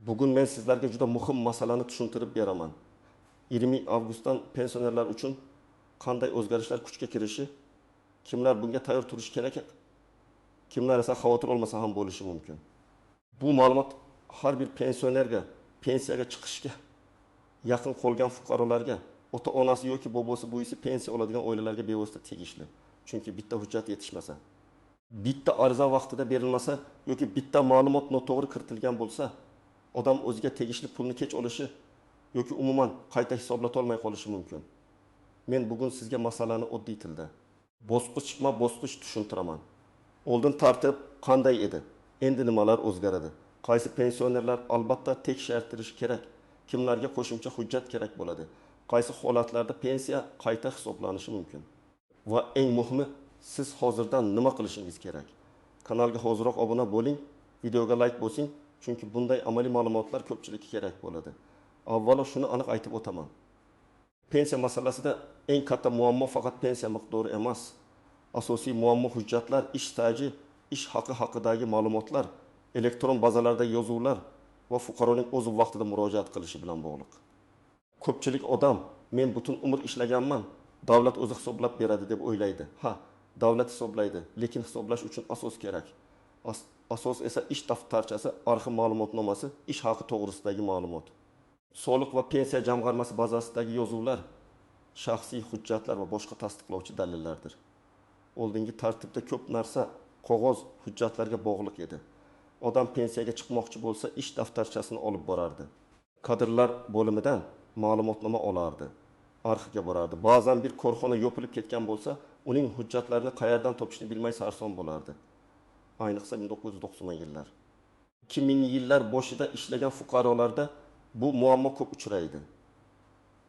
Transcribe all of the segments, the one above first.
Bugun men sizlarga juda muhim masalani tushuntirib beraman. 20 avgustdan pensionerlar uchun qanday o'zgarishlar kuchga kirishi, kimlar bunga tayyor turishi kerak, kimlar esa xavotir olmasa ham bo'lishi mumkin. Bu ma'lumot har bir pensionerga, pensiyaga chiqishga yaqin qolgan fuqarolarga, ota-onasi yoki bobosi, buvisi pensiya oladigan oilalarga bevosita tegishli. Chunki bitta hujjat yetishmasa, bitta ariza vaqtida berilmasa yoki bitta ma'lumot noto'g'ri kiritilgan bo'lsa, odam o'ziga tegishli pulni kech olishi yoki umuman qayta hisoblata olmay qolishi mumkin. Men bugun sizga masalani oddiy tilda, bosqichma-bosqich tushuntiraman. Oldin tartib qanday edi? Endi nimalar o'zgaradi? Qaysi pensionerlar albatta tekshirtirishi kerak? Kimlarga qo'shimcha hujjat kerak bo'ladi? Qaysi holatlarda pensiya qayta hisoblanishi mumkin? Va eng muhimi, siz hozirdan nima qilishingiz kerak? Kanalga hoziroq obuna bo'ling, videoga like bosing, chunki bunday amaliy ma'lumotlar ko'pchilikka kerak bo'ladi. Avvalo shuni aniq aytib o'taman. Pensiya masalasida eng katta muammo faqat pensiya miqdori emas. Asosiy muammo hujjatlar, ish staji, ish haqi haqidagi ma'lumotlar, elektron bazalardagi yozuvlar va fuqaroning o'zi vaqtida murojaat qilishi bilan bog'liq. Ko'pchilik odam men butun umr ishlaganman, davlat o'zi hisoblab beradi deb o'ylaydi. Ha, davlat hisoblaydi, lekin hisoblash uchun asos kerak. Asos esa ish daftarchasi, arxiv ma'lumotnomasi, ish haqi to'g'risidagi ma'lumot. Soliq va pensiya jamg'armasi bazasidagi yozuvlar, shaxsiy hujjatlar va boshqa tasdiqlovchi dalillardir. Oldingi tartibda ko'p narsa qog'oz hujjatlarga bog'liq edi. Odam pensiyaga chiqmoqchi bo'lsa, ish daftarchasini olib borardi. Kadrlar bo'limidan ma'lumotnoma olardi, arxivga borardi. Ba'zan bir korxona yopilib ketgan bo'lsa, uning hujjatlarini qayerdan topishni bilmay sarson bo'lardi. Ayniqsa 1990-yillar. 2000-yillar boshida ishlagan fuqarolarda bu muammo ko'p uchraydi.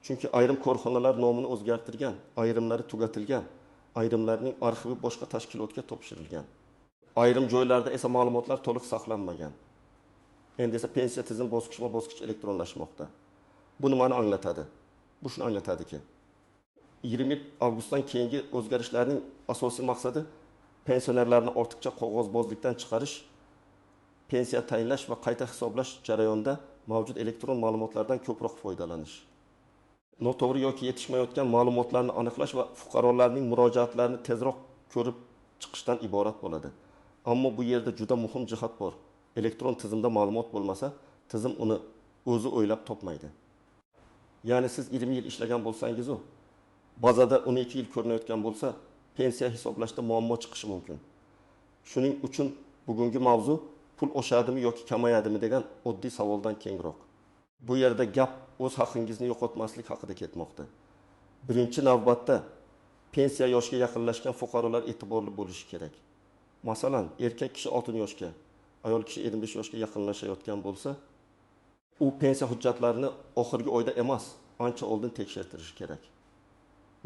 Chunki ayrim korxonalar nomini o'zgartirgan, ayrimlari tugatilgan, ayrimlarining arxivi boshqa tashkilotga topshirilgan. Ayrim joylarda esa ma'lumotlar to'liq saqlanmagan. Endi esa pensiya tizimi bosqichma-bosqich elektronlashmoqda. Bu nimani anglatadi? Bu shuni anglatadiki, 20 avgustdan keyingi o'zgarishlarning asosiy maqsadi pensionerlarni ortiqcha qog'ozbozlikdan chiqarish, pensiya tayinlash va qayta hisoblash jarayonida mavjud elektron ma'lumotlardan ko'proq foydalanish. Noto'g'ri yoki yetishmayotgan ma'lumotlarni aniqlash va fuqarolarning murojaatlarini tezroq ko'rib chiqishdan iborat bo'ladi. Ammo bu yerda juda muhim jihat bor. Elektron tizimda ma'lumot bo'lmasa, tizim uni o'zi o'ylab topmaydi. Ya'ni siz 20 yil ishlagan bo'lsangiz-u, bazada 12 yil ko'rinayotgan bo'lsa, pensiya hisoblashda muammo chiqishi mumkin. Shuning uchun bugungi mavzu pul oshadimi yoki kamayadimi degan oddiy savoldan kengroq. Bu yerda gap o'z haqingizni yo'qotmaslik haqida ketmoqda. Birinchi navbatda pensiya yoshiga yaqinlashgan fuqarolar e'tiborli bo'lishi kerak. Masalan, erkak kishi 60 yoshga, ayol kishi 55 yoshga yaqinlashayotgan bo'lsa, u pensiya hujjatlarini oxirgi oyda emas, ancha oldin tekshirtirishi kerak.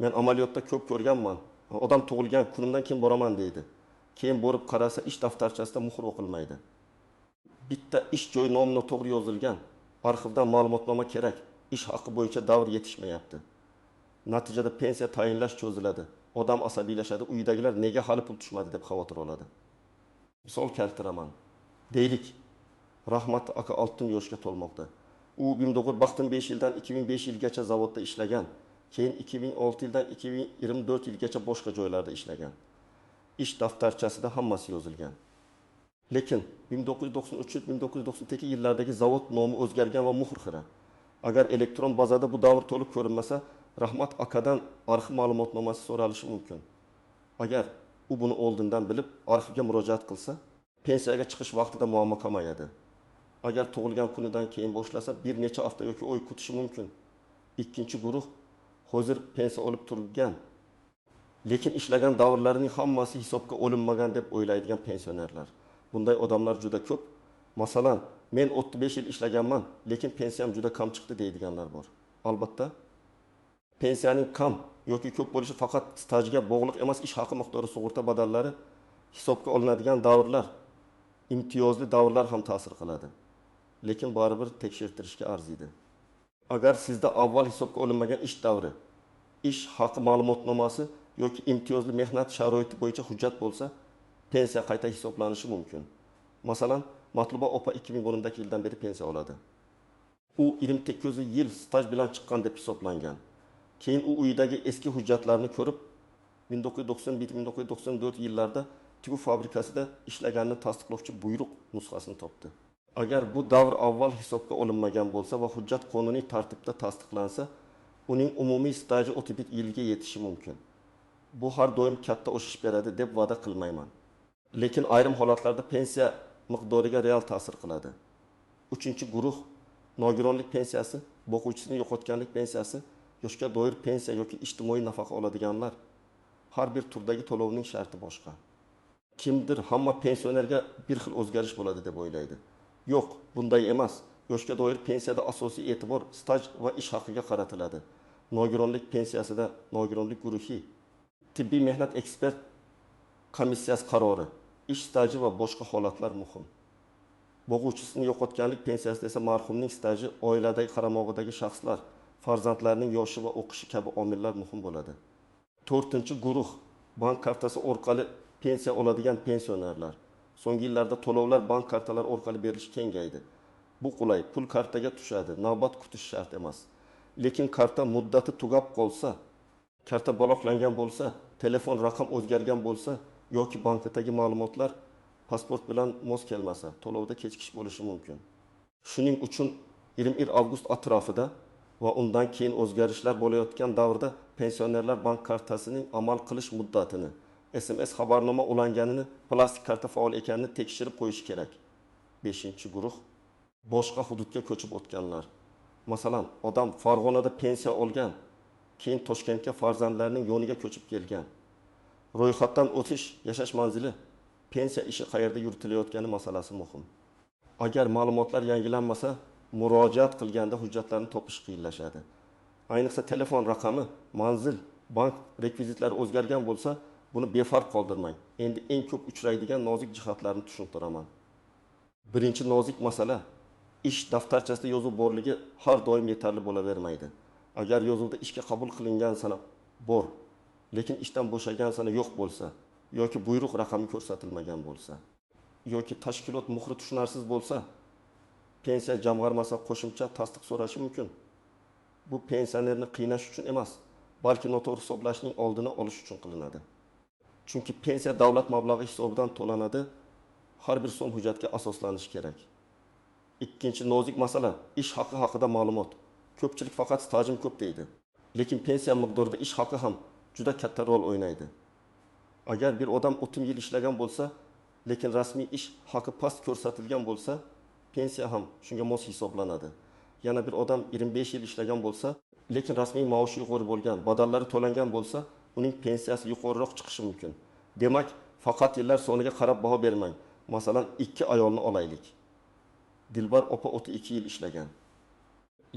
Men amaliyotda ko'p ko'rganman. Odam tug'ilgan kunimdan keyin boraman deydi. Keyin borib qarasa, ish daftarchasida muhr o'qilmaydi. Bitta ish joyi nomi noto'g'ri yozilgan, arxivdan ma'lumotnoma kerak, ish haqi bo'yicha davr yetishmayapti. Natijada pensiya tayinlash cho'ziladi. Odam asabiylashadi, uydagilar nega hali pul tushmadi deb xavotir oladi. Misol keltiraman. Deylik, Rahmat aka 60 yoshga to'lmoqda. U 1995 yildan 2005 yilgacha zavodda ishlagan, keyin 2006 yildan 2024 yilgacha boshqa joylarda ishlagan. Ish daftarchasida hammasi yozilgan. Lekin 1993-1992 yillardagi zavod nomi o'zgargan va muhr xira. Agar elektron bazada bu davr to'liq ko'rinmasa, Rahmat akadan arxiv ma'lumotnomasi so'ralishi mumkin. Agar u buni oldindan bilib, arxivga murojaat qilsa, pensiyaga chiqish vaqtida muammo kamayadi. Agar tug'ilgan kunidan keyin boshlasa, bir necha hafta yoki oy kutishi mumkin. Ikkinchi guruh hozir pensiya olib turgan, lekin ishlagan davrlarining hammasi hisobga olinmagan deb o'ylaydigan pensionerlar. Bunday odamlar juda ko'p. Masalan, men 35 yil ishlaganman, lekin pensiyam juda kam chiqdi deydiganlar bor. Albatta, pensiyaning kam yoki ko'p bo'lishi faqat stajga bog'liq emas, ish haqi miqdori, sug'urta badallari, hisobga olinadigan davrlar, imtiyozli davrlar ham ta'sir qiladi. Lekin baribir tekshirtirishga arziydi. Agar sizda avval hisobga olinmagan ish davri, ish haqi ma'lumotnomasi yoki imtiyozli mehnat sharoiti bo'yicha hujjat bo'lsa, pensiya qayta hisoblanishi mumkin. Masalan, Matluba opa 2010 yildan beri pensiya oladi. U 28 yil staj bilan chiqqan deb hisoblangan. Keyin u uyidagi eski hujjatlarni ko'rib, 1991-1994 yillarida tikuv fabrikasida ishlaganini tasdiqlovchi buyruq nusxasini topdi. Agar bu davr avval hisobga olinmagan bo'lsa va hujjat qonuniy tartibda tasdiqlansa, uning umumiy staji 31 yilga yetishi mumkin. Bu har doim katta o'shish beradi deb va'da qilmayman. Lekin ayrim holatlarda pensiya miqdoriga real ta'sir qiladi. Uchinchi guruh nogironlik pensiyasi, boquvchisini yo'qotganlik pensiyasi, yoshga doir pensiya yoki ijtimoiy nafaqa oladiganlar. Har bir turdagi to'lovning sharti boshqa. Kimdir hamma pensionerga bir xil o'zgarish bo'ladi deb o'ylaydi. Yo'q, bunday emas. Yoshga doir pensiyada asosiy e'tibor staj va ish haqiga qaratiladi. Nogironlik pensiyasida nogironlik guruhi, tibbiy mehnat ekspert komissiyasi qarori, ish staji va boshqa holatlar muhim. Boquvchisini yo'qotganlik pensiyasida esa marhumning staji, oiladagi qaramog'idagi shaxslar, farzandlarning yoshi va o'qishi kabi omillar muhim bo'ladi. To'rtinchi guruh bank kartasi orqali pensiya oladigan pensionerlar. So'nggi yillarda to'lovlar bank kartalari orqali berilishi kengaydi. Bu qulay, pul kartaga tushadi, navbat kutish shart emas. Lekin karta muddati tugab qolsa, karta bloklangan bo'lsa, telefon raqam o'zgargan bo'lsa yoki bankdagi ma'lumotlar pasport bilan mos kelmasa, to'lovda kechikish bo'lishi mumkin. Shuning uchun 21 avgust atrofida va undan keyin o'zgarishlar bo'layotgan davrda pensionerlar bank kartasining amal qilish muddatini, SMS xabarnoma ulanganini, plastik karta faol ekanini tekshirib qo'yish kerak. 5-guruh boshqa hududga ko'chib o'tganlar. Masalan, odam Farg'onada pensiya olgan, keyin Toshkentga farzandlarining yoniga ko'chib kelgan. Ro'yxatdan o'tish, yashash manzili, pensiya ishi qayerda yuritilayotgani masalasi muhim. Agar ma'lumotlar yangilanmasa, murojaat qilganda hujjatlarni topish qiyinlashadi. Ayniqsa telefon raqami, manzil, bank rekvizitlari o'zgargan bo'lsa, buni befarq qoldirmang. Endi eng ko'p uchraydigan nozik jihatlarni tushuntiraman. Birinchi nozik masala, ish daftarchasida yozuv borligi har doim yetarli bo'lavermaydi. Agar yozuvda ishga qabul qilingan sana bor, lekin ishdan bo'shagan sana yo'q bo'lsa yoki buyruq raqami ko'rsatilmagan bo'lsa yoki tashkilot muhri tushunarsiz bo'lsa, pensiya jamg'armasi qo'shimcha tasdiq so'rashi mumkin. Bu pensionerni qiynash uchun emas, balki noto'g'ri hisoblashning oldini olish uchun qilinadi. Chunki pensiya davlat mablag'i hisobidan to'lanadi, har bir so'm hujjatga asoslanishi kerak. Ikkinchi nozik masala, ish haqi haqida ma'lumot. Ko'pchilik faqat stajim ko'p deydi. Lekin pensiya miqdorida ish haqi ham juda katta rol o'ynaydi. Agar bir odam 30 yil ishlagan bo'lsa, lekin rasmiy ish haqi past ko'rsatilgan bo'lsa, pensiya ham shunga mos hisoblanadi. Yana bir odam 25 yil ishlagan bo'lsa, lekin rasmiy maoshi yuqori bo'lgan, badallari to'langan bo'lsa, uning pensiyasi yuqoriroq chiqishi mumkin. Demak, faqat yillar soniga qarab baho bermang. Masalan, ikki ayolni olaylik. Dilbar opa 32 yil ishlagan.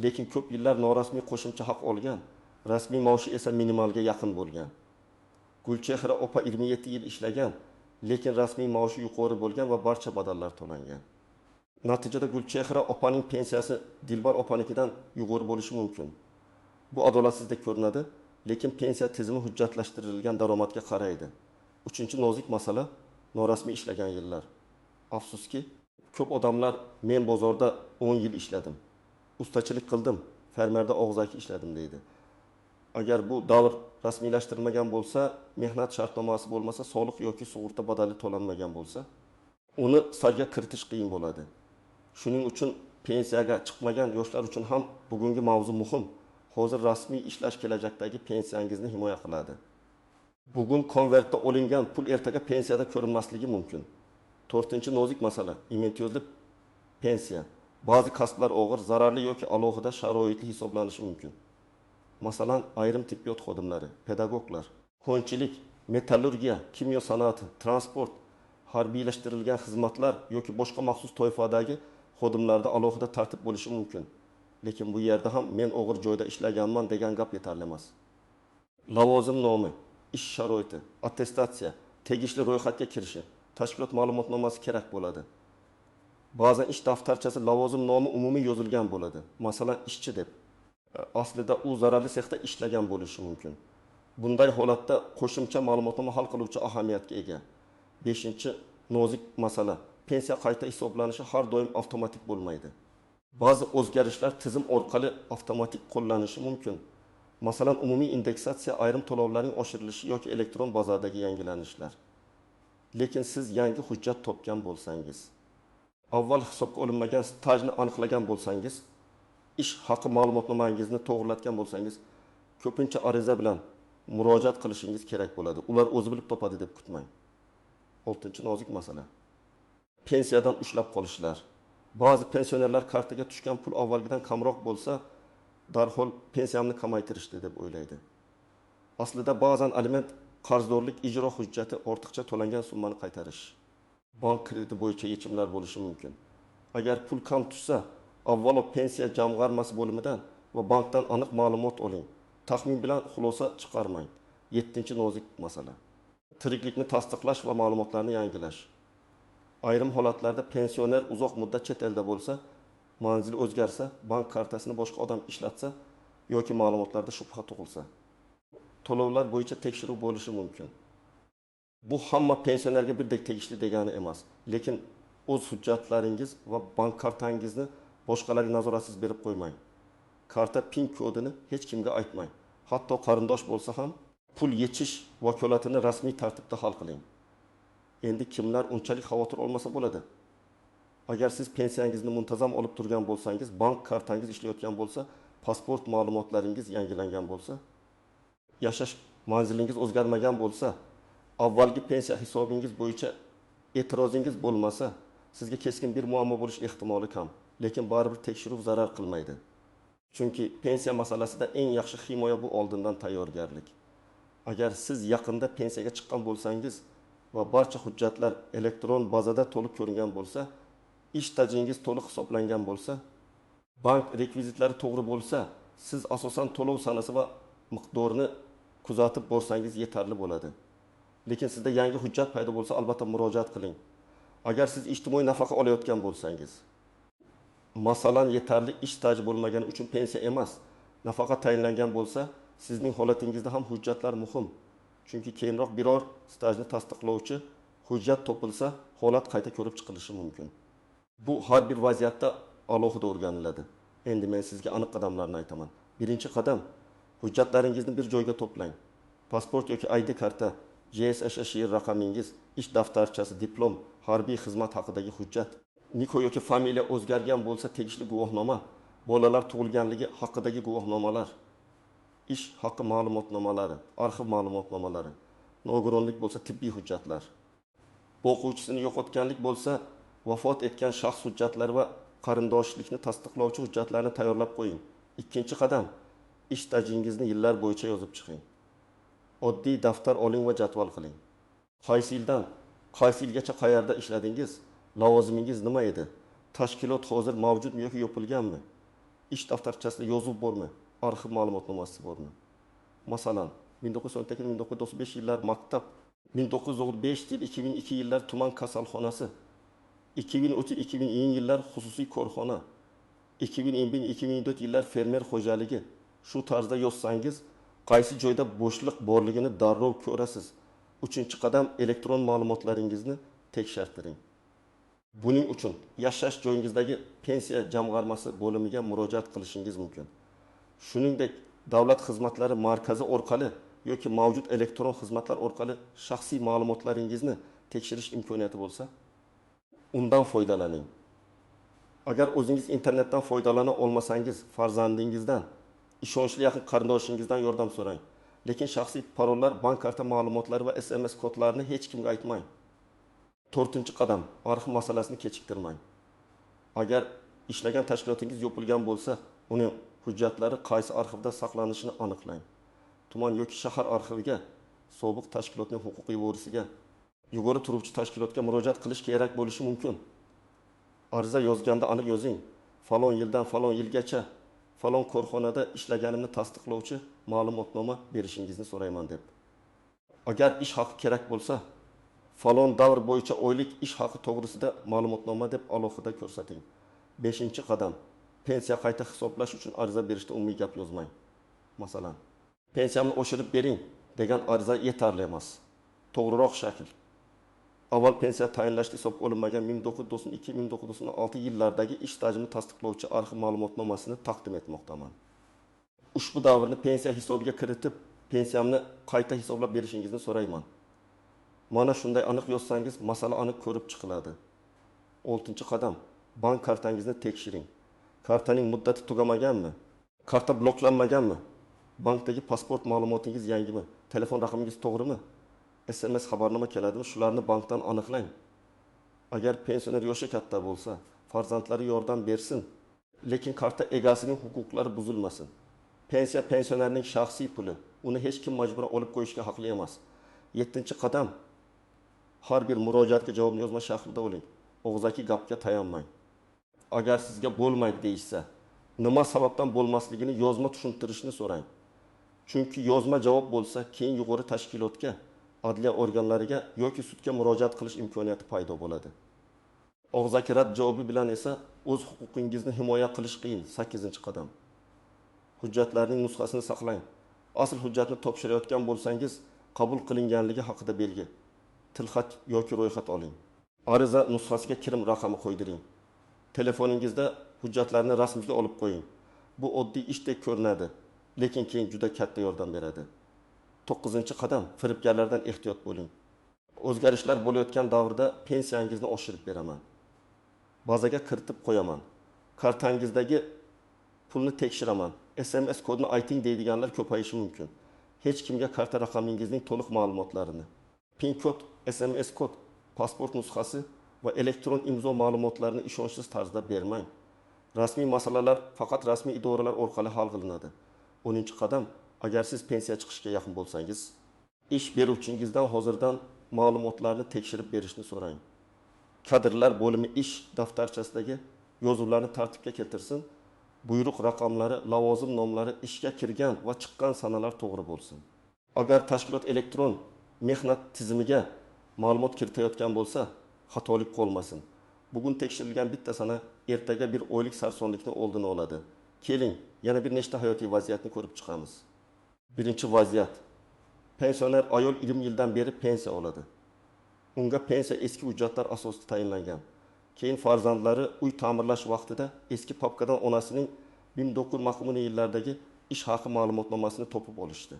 Lekin ko'p yillar norasmiy qo'shimcha haq olgan, rasmiy maoshi esa minimalga yaqin bo'lgan. Gulchehra opa 27 yil ishlagan, lekin rasmiy maoshi yuqori bo'lgan va barcha badallar to'langan. Natijada Gulchehra opaning pensiyasi Dilbar opanikidan yuqori bo'lishi mumkin. Bu adolatsizlik ko'rinadi, lekin pensiya tizimi hujjatlashtirilgan daromadga qaraydi. Uchinchi nozik masala norasmiy ishlagan yillar. Afsuski, ko'p odamlar men bozorda 10 yil ishladim, ustachilik qildim, fermerda og'zaki ishladim deydi. Agar bu davr rasmiylashtirilmagan bo'lsa, mehnat shartnomasi bo'lmasa, soliq yoki sug'urta badali to'lanmagan bo'lsa, uni stajga kiritish qiyin bo'ladi. Shuning uchun pensiyaga chiqmagan yoshlar uchun ham bugungi mavzu muhim. Hozir rasmiy ishlash kelajakdagi pensiyangizni himoya qiladi. Bugun konvertda olingan pul ertaga pensiyada ko'rinmasligi mumkin. To'rtinchi nozik masala imtiyozli pensiya. Ba'zi kasblar og'ir, zararli yoki alohida sharoitli hisoblanishi mumkin. Masalan, ayrim tibbiyot xodimlari, pedagoglar, konchilik, metallurgiya, kimyo sanoati, transport, harbiylashtirilgan xizmatlar yoki boshqa maxsus toifadagi xodimlarda alohida tartib bo'lishi mumkin. Lekin bu yerda ham men og'ir joyda ishlaganman degan gap yetarli emas. Lavozim nomi, ish sharoiti, attestatsiya, tegishli ro'yxatga kirishi, tashkilot ma'lumotnomasi kerak bo'ladi. Ba'zan ish daftarchasi lavozim nomi umumiy yozilgan bo'ladi. Masalan, ishchi deb. Aslida u zararli sexda ishlagan bo'lishi mumkin. Bunday holatda qo'shimcha ma'lumotnoma hal qiluvchi ahamiyatga ega. 5-nozik masala. Pensiya qayta hisoblanishi har doim avtomatik bo'lmaydi. Ba'zi o'zgarishlar tizim orqali avtomatik qo'llanishi mumkin. Masalan, umumiy indeksatsiya, ayrim to'lovlarning oshirilishi yoki elektron bazadagi yangilanishlar. Lekin siz yangi hujjat topgan bo'lsangiz, avval hisobga olinmagan stajni aniqlagan bo'lsangiz, ish haqi ma'lumotnomangizni to'g'rilatgan bo'lsangiz, ko'pincha ariza bilan murojaat qilishingiz kerak bo'ladi. Ular o'zi bilib topadi deb kutmang. 6. Nozik masala. Pensiyadan ushlab qolishlar. Ba'zi pensionerlar kartaga tushgan pul avvalgidan kamroq bo'lsa, darhol pensiyamni kamaytirishdi deb o'ylaydi. Aslida ba'zan aliment qarzdorlik ijro hujjati ortiqcha to'langan summani qaytarish, bank krediti bo'yicha yechimlar bo'lishi mumkin. Agar pul kam tushsa, avvalo pensiya jamg'armasi bo'limidan va bankdan aniq ma'lumot oling. Taxmin bilan xulosa chiqarmang. 7. Nozik masala. Tiriklikni tasdiqlash va ma'lumotlarni yangilash. Ayrim holatlarda pensioner uzoq muddat chet elda bo'lsa, manzili o'zgarsa, bank kartasini boshqa odam ishlatsa yoki ma'lumotlarda shubha tug'ilsa, to'lovlar bo'yicha tekshiruv bo'lishi mumkin. Bu hamma pensionerga birdek tegishli degani emas, lekin o'z hujjatlaringiz va bank kartangizni boshqalarga nazoratsiz berib qo'ymang. Karta PIN kodini hech kimga aytmang. Hatto qarindosh bo'lsa ham pul yechish vakolatini rasmiy tartibda hal qiling. Endi kimlar unchalik xavotir olmasa bo'ladi? Agar siz pensiyangizni muntazam olib turgan bo'lsangiz, bank kartangiz ishlayotgan bo'lsa, pasport ma'lumotlaringiz yangilangan bo'lsa, yashash manzilingiz o'zgarmagan bo'lsa, avvalgi pensiya hisobingiz bo'yicha e'tirozingiz bo'lmasa, sizga keskin bir muammo bo'lish ehtimoli kam. Lekin baribir tekshiruv zarar qilmaydi. Chunki pensiya masalasida eng yaxshi himoya bu oldindan tayyorgarlik. Agar siz yaqinda pensiyaga chiqqan bo'lsangiz va barcha hujjatlar elektron bazada to'liq ko'ringan bo'lsa, ish stajingiz to'liq hisoblangan bo'lsa, bank rekvizitlari to'g'ri bo'lsa, siz asosan to'lov sanasi va miqdorini kuzatib borsangiz yetarli bo'ladi. Lekin sizda yangi hujjat paydo bo'lsa, albatta murojaat qiling. Agar siz ijtimoiy nafaqa olayotgan bo'lsangiz, masalan, yetarli ish staji bo'lmagani uchun pensiya emas, nafaqa tayinlangan bo'lsa, sizning holatingizda ham hujjatlar muhim. Chunki keyinroq biror stajni tasdiqlovchi hujjat topilsa, holat qayta ko'rib chiqilishi mumkin. Bu har bir vaziyatda alohida o'rganiladi. Endi men sizga aniq qadamlarni aytaman. Birinchi qadam, hujjatlaringizni bir joyga to'plang. Pasport yoki ID karta, JSSH raqamingiz, ish daftarchasi, diplom, harbiy xizmat haqidagi hujjat, nikoh yoki familiya o'zgargan bo'lsa tegishli guvohnoma, bolalar tug'ilganligi haqidagi guvohnomalar, ish haqi ma'lumotnomalari, arxiv ma'lumotnomalari, nogironlik bo'lsa tibbiy hujjatlar, o'quvchisini yo'qotganlik bo'lsa vafot etgan shaxs hujjatlari va qarindoshlikni tasdiqlovchi hujjatlarni tayyorlab qo'ying. Ikkinchi qadam, ish stajingizni yillar bo'yicha yozib chiqing. Oddiy daftar oling va jadval qiling. Qaysi yildan qaysi yilgacha qayerda ishladingiz? Lavozimingiz nima edi? Tashkilot hozir mavjudmi yoki yopilganmi? Ish daftarchasida yozuv bormi? Arxiv ma'lumotnomasi bormi? Masalan, 1918-1995 yillar maktab, 1995-2002 yillar tuman kasalxonasi, 2003-2010 yillar xususiy korxona, 2001-2004 yillar fermer xo'jaligi. Shu tarzda yozsangiz, qaysi joyda bo'shliq borligini darrov ko'rasiz. Uchinchi qadam, elektron ma'lumotlaringizni tekshirtiring. Buning uchun yashash joyingizdagi pensiya jamg'armasi bo'limiga murojaat qilishingiz mumkin. Shuningdek, davlat xizmatlari markazi orqali yoki mavjud elektron xizmatlar orqali shaxsiy ma'lumotlaringizni tekshirish imkoniyati bo'lsa, undan foydalaning. Agar o'zingiz internetdan foydalana olmasangiz, farzandingizdan, ishonchli yaqin qarindoshingizdan yordam so'rang. Lekin shaxsiy parollar, bank karta ma'lumotlari va SMS kodlarini hech kimga aytmang. To'rtinchi qadam, arxiv masalasini kechiktirmang. Agar ishlagan tashkilotingiz yopilgan bo'lsa, uning hujjatlari qaysi arxivda saqlanishini aniqlang. Tuman yoki shahar arxiviga, sobiq tashkilotning huquqiy vorisiga, yuqori turuvchi tashkilotga murojaat qilish kerak bo'lishi mumkin. Ariza yozganda aniq yozing. Falon yildan falon yilgacha falon korxonada ishlaganimni tasdiqlovchi ma'lumotnoma berishingizni so'rayman deb. Agar ish haqi kerak bo'lsa, falon davr bo'yicha oylik ish haqi to'g'risida ma'lumotnoma deb alohida ko'rsating. 5-qadam, pensiya qayta hisoblash uchun ariza berishda umumiy gap yozmang. Masalan, pensiyamni oshirib bering degan ariza yetarli emas. To'g'riroq shakl. Avval pensiya tayinlashda hisobga olinmagan 1992-1996 yillardagi ish stajimni tasdiqlovchi arxiv ma'lumotnomasini taqdim etmoqdaman. Ushbu davrni pensiya hisobiga kiritib, pensiyamni qayta hisoblab berishingizni so'rayman. Mana shunday aniq yozsangiz, masala aniq ko'rib chiqiladi. 6-qadam. Bank kartangizni tekshiring. Kartaning muddati tugamaganmi? Karta bloklanmaganmi? Bankdagi pasport ma'lumotingiz yangimi? Telefon raqamingiz to'g'rimi? SMS xabarnoma keladimi? Shularni bankdan aniqlang. Agar pensioner yoshi katta bo'lsa, farzandlari yordam bersin, lekin karta egasining huquqlari buzilmasin. Pensiya pensionerning shaxsiy puli. Uni hech kim majburan olib qo'yishga haqli emas. 7-qadam. Har bir murojaatga javobni yozma shaklida oling. Og'zaki gapga tayanmang. Agar sizga bo'lmaydi deyishsa, nima sababdan bo'lmasligini yozma tushuntirishni so'rang. Chunki yozma javob bo'lsa, keyin yuqori tashkilotga, adliya organlariga yoki sudga murojaat qilish imkoniyati paydo bo'ladi. Og'zaki rad javobi bilan esa o'z huquqingizni himoya qilish qiyin. 8-qadam. Hujjatlarning nusxasini saqlang. Asl hujjatni topshirayotgan bo'lsangiz, qabul qilinganligi haqida belgi, tilxat yoki ro'yxat oling. Ariza nusxasiga kirim raqami qo'ydiring. Telefoningizda hujjatlarni rasmga olib qo'ying. Bu oddiy ishdek ko'rinadi, lekin keyin juda katta yordam beradi. 9-qadam. Firibgarlardan ehtiyot bo'ling. O'zgarishlar bo'layotgan davrda pensiyangizni oshirib beraman. Bazaga kiritib qo'yaman. Kartangizdagi pulni tekshiraman. SMS kodini ayting deydiganlar ko'payishi mumkin. Hech kimga karta raqamingizning to'liq ma'lumotlarini, PIN kod, SMS kod, pasport nusxasi va elektron imzo ma'lumotlarini ishonchsiz tarzda bermang. Rasmiy masalalar faqat rasmiy idoralar orqali hal qilinadi. 10-qadam. Agar siz pensiya chiqishga yaqin bo'lsangiz, ish beruvchingizdan hozirdan ma'lumotlarni tekshirib berishni so'rang. Kadrlar bo'limi ish daftarchasidagi yozuvlarni tartibga keltirsin. Buyruq raqamlari, lavozim nomlari, ishga kirgan va chiqqan sanalar to'g'ri bo'lsin. Agar tashkilot elektron mehnat tizimiga ma'lumot kiritayotgan bo'lsa, xatolik qolmasin. Bugun tekshirilgan bitta sana ertaga bir oylik sarsonlikni oldini oladi. Keling, yana bir nechta hayotiy vaziyatni ko'rib chiqamiz. 1-vaziyat. Pensioner ayol 20 yildan beri pensiya oladi. Unga pensiya eski hujjatlar asosida tayinlangan. Keyin farzandlari uy ta'mirlash vaqtida eski papkadan onasining 1990-yillardagi ish haqi ma'lumotnomasini topib olishdi.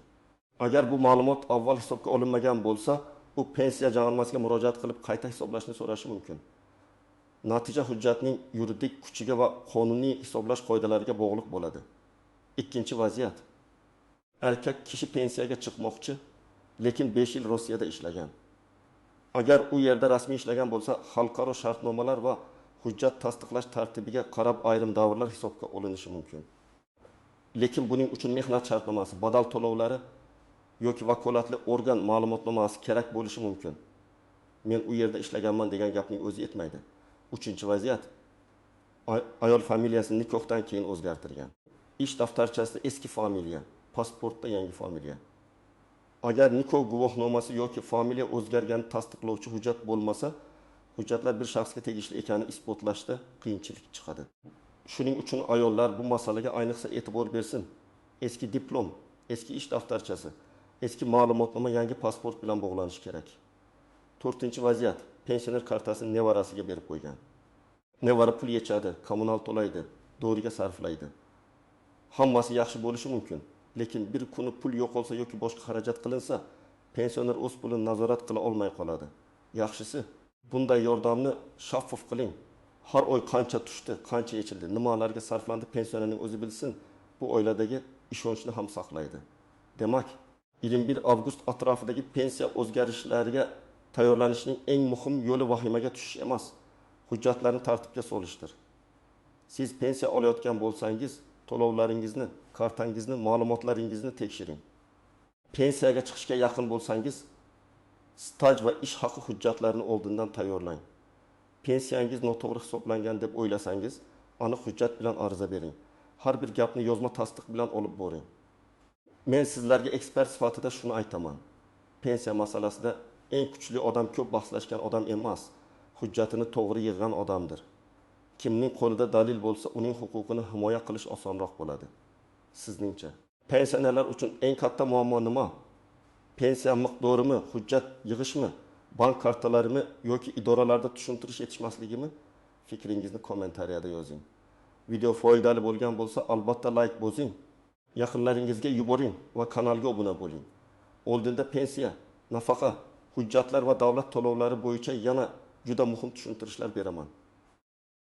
Agar bu ma'lumot avval hisobga olinmagan bo'lsa, u pensiya jamg'armasiga murojaat qilib qayta hisoblashni so'rashi mumkin. Natija hujjatning yuridik kuchiga va qonuniy hisoblash qoidalariga bog'liq bo'ladi. 2-vaziyat. Erkak kishi pensiyaga chiqmoqchi, lekin 5 yil Rossiyada ishlagan. Agar u yerda rasmiy ishlagan bo'lsa, xalqaro shartnomalar va hujjat tasdiqlash tartibiga qarab ayrim davrlar hisobga olinishi mumkin. Lekin buning uchun mehnat shartnomasi, badal to'lovlari yoki vakolatli organ ma'lumotnomasi kerak bo'lishi mumkin. Men u yerda ishlaganman degan gapning o'zi yetmaydi. 3-vaziyat. Ayol familiyasini nikohdan keyin o'zgartirgan. Ish daftarchasida eski familiya, pasportda yangi familiya. Agar nikoh guvohnomasi yoki familiya o'zgarganini tasdiqlovchi hujjat bo'lmasa, hujjatlar bir shaxsga tegishli ekanini isbotlashda qiyinchilik chiqadi. Shuning uchun ayollar bu masalaga ayniqsa e'tibor bersin. Eski diplom, eski ish daftarchasi, eski ma'lumotnoma yangi pasport bilan bog'lanishi kerak. 4-vaziyat. Pensioner kartasini nevarasiga berib qo'ygan. Nevara pul yechadi, kommunal to'laydi, doriga sarflaydi. Hammasi yaxshi bo'lishi mumkin, lekin bir kuni pul yo'qolsa yoki boshqa xarajat qilinsa, pensioner o'z pulini nazorat qila olmay qoladi. Yaxshisi, bunday yordamni shaffof qiling. Har oy qancha tushdi, qancha yechildi, nimalarga sarflandi pensionerning o'zi bilsin. Bu oiladagi ishonchni ham saqlaydi. Demak, 21 avgust atrofidagi pensiya o'zgarishlariga tayyorlanishning eng muhim yo'li vahimaga tushish emas, hujjatlarni tartibga solishdir. Siz pensiya olayotgan bo'lsangiz, to'lovlaringizni, kartangizni, ma'lumotlaringizni tekshiring. Pensiyaga chiqishga yaqin bo'lsangiz, staj va ish haqi hujjatlarini oldindan tayyorlang. Pensiyangiz noto'g'ri hisoblangan deb o'ylasangiz, aniq hujjat bilan ariza bering. Har bir gapni yozma tasdiq bilan olib boring. Men sizlarga ekspert sifatida shuni aytaman. Pensiya masalasida eng kuchli odam ko'p bahslashgan odam emas, hujjatini to'g'ri yig'gan odamdir. Kimning qo'lida dalil bo'lsa, uning huquqini himoya qilish osonroq bo'ladi. Sizningcha, pensionerlar uchun eng katta muammo nima? Pensiya miqdorimi, hujjat yig'ishmi, Bank kartalarimi yoki idoralarda tushuntirish yetishmasligimi? Fikringizni kommentariyada yozing. Video foydali bo'lgan bo'lsa, albatta layk bosing. Yaqinlaringizga yuboring va kanalga obuna bo'ling. Oldinda pensiya, nafaqa, hujjatlar va davlat to'lovlari bo'yicha yana juda muhim tushuntirishlar beraman.